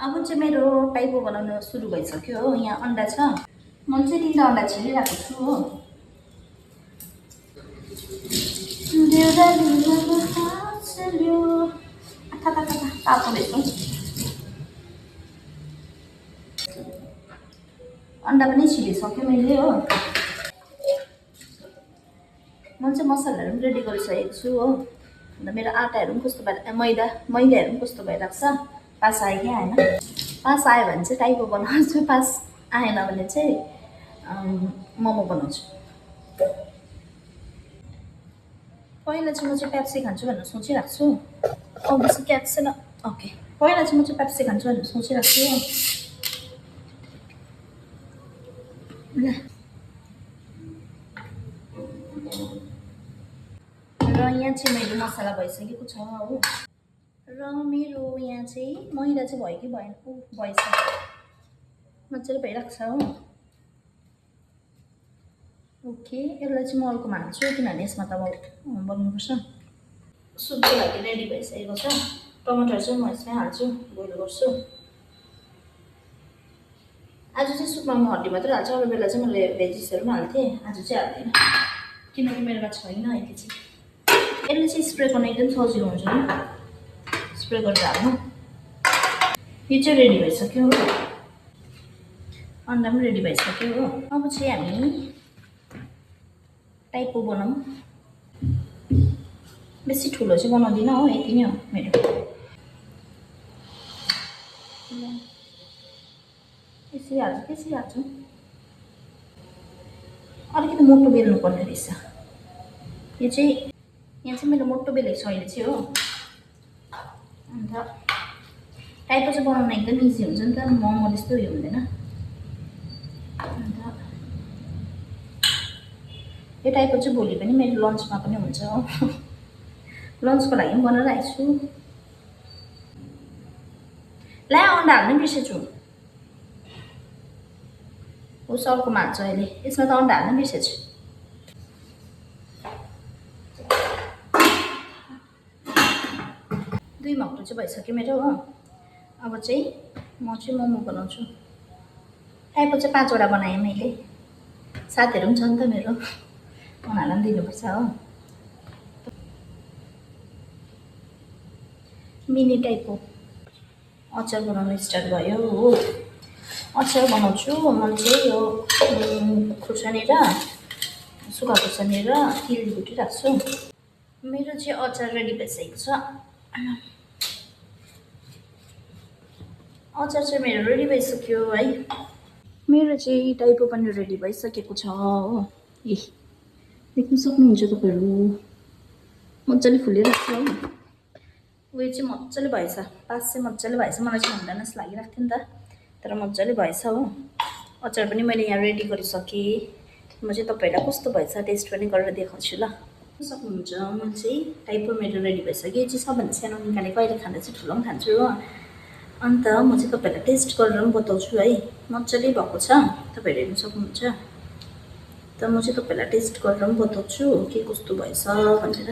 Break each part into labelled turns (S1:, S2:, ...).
S1: अब चाहिँ मेरो टाइपो बनाउन सुरु भइसक्यो हो। यहाँ अन्डा छ, म चाहिँ 3टा अन्डा छिलिरहेको छु हो। तातो रहेछ, अन्डा पनि छिलिसक्यो मैले हो। म चाहिँ मसलाहरू पनि रेडी गरिसकेको छु हो। अन्त मेरो आँटाहरू पनि कस्तो भएर मैदाहरू पनि कस्तो भइरहेको छ। पास आयो कि आएन, पास आयो भने चाहिँ टाइपो बनाउँछु, पास आएन भने चाहिँ मोमो बनाउँछु। पहिला चाहिँ म चाहिँ पेप्सी खान्छु भनेर सोचिरहेको छु। बेसी क्याक छैन, ओके। पहिला चाहिँ म चाहिँ पेप्सी खान्छु भनेर सोचिरहेको छु हो। र यहाँ चाहिँ मेरो मसला भइसकेको छ हो। र मेरो यहाँ चाहिँ मैदा चाहिँ भयो कि भएन, भएछ, मजाले भइरहेको छ हो। ओके, यसलाई चाहिँ म अर्कोमा हाल्छु किनभने यसमा त अब बनाउनुपर्छ। सुपको लागि रेडी भइसकेको छ। टमाटर चाहिँ म यसमै हाल्छु, बोइल गर्छु। आज चाहिँ सुपमा म हड्डी मात्रै हाल्छु, अरू बेला चाहिँ मैले भेजिसहरू पनि हाल्थेँ। आज चाहिँ हाल्दिनँ किनकि मेरोमा छैन अहिले चाहिँ। यसले चाहिँ स्प्रे गर्न एकदम सजिलो हुन्छ नि, स्प्रे गरेर हाल्नु। यो चाहिँ रेडी भइसक्यो हो, अन्डा पनि रेडी भइसक्यो हो। अब चाहिँ हामी टाइपो बनाऊँ। बेसी ठुलो चाहिँ बनाउँदिनँ हो, यति नै हो मेरो। यसरी हाल्छु, त्यसरी हाल्छु। अलिकति मोटो बेल्नु पर्ने रहेछ। यो चाहिँ यहाँ चाहिँ मेरो मोटो बेलेको छ अहिले चाहिँ हो। अन्त टाइपो चाहिँ बनाउन एकदम इजी हुन्छ नि त, मोमो जस्तो उयो हुँदैन। अन्त यो टाइपो चाहिँ भोलि पनि मेरो लन्चमा पनि हुन्छ हो। लन्चको लागि पनि बनाइरहेको छु। ला अन्डा हाल्नै बिर्सेछु, होस् अर्कोमा हाल्छु अहिले। यसमा त अन्डा हाल्नै बिर्सेछु। दुई मक्टो चाहिँ भइसक्यो मेरो हो। अब चाहिँ म चाहिँ मोमो बनाउँछु। टाइपो चाहिँ 5वटा बनाएँ मैले, साथीहरू पनि छ नि त मेरो, उनीहरूलाई पनि दिनुपर्छ हो। मिनी टाइपो अचार बनाउनु स्टार्ट भयो हो। अचार बनाउँछु म चाहिँ यो खुर्सानी र सुक्खा खुर्सानी र तिल भुटिरहेको छु। मेरो चाहिँ अचार रेडी भइसकेको छ। अचार चाहिँ मेरो रेडी भइसक्यो है। मेरो चाहिँ टाइपो पनि रेडी भइसकेको छ हो। ए देख्न सक्नुहुन्छ तपाईँहरू, मजाले फुलिरहेको छ हो। उयो चाहिँ मजाले भएछ, पास चाहिँ मजाले भएछ। मलाई चाहिँ हुँदैन जस्तो लागिरहेको थियो नि त, तर मजाले भएछ हो। अचार पनि मैले यहाँ रेडी गरिसकेँ। म चाहिँ तपाईँहरूलाई कस्तो भएछ टेस्ट पनि गरेर देखाउँछु ल। सक्नुहुन्छ म चाहिँ टाइपो मेरो रेडी भइसक्यो। यो चाहिँ सबभन्दा सानो निकालेको, अहिले खाँदा चाहिँ ठुलो पनि खान्छु हो। अन्त म चाहिँ तपाईँहरूलाई टेस्ट गरेर पनि बताउँछु है। मजाले भएको छ, तपाईँहरू हेर्नु सक्नुहुन्छ। त म चाहिँ तपाईँहरूलाई टेस्ट गरेर पनि बताउँछु के कस्तो भएछ भनेर।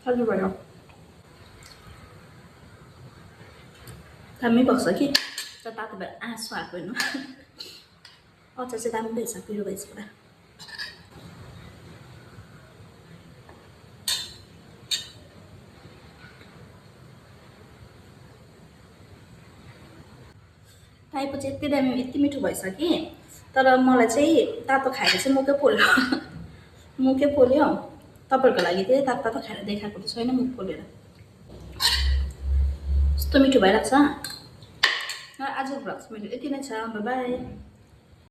S1: हजुर भयो, दामी भएको छ कि, तर तातो भएर आँसु आएको हेर्नु। अचार चाहिँ दामी भएछ, पिरो भएछ पुरा। टाइपो चाहिँ यति दामी यति मिठो भएछ कि, तर मलाई चाहिँ तातो खाएर चाहिँ मुखै पोल्यो। मुखै पोल्यो। तपाईँहरूको लागि चाहिँ तातो तातो खाएर देखाएको त छैन मुख पोलेर। यस्तो मिठो भइरहेको छ। आजको भ्लग मेरो यति नै छ, बाई बाई।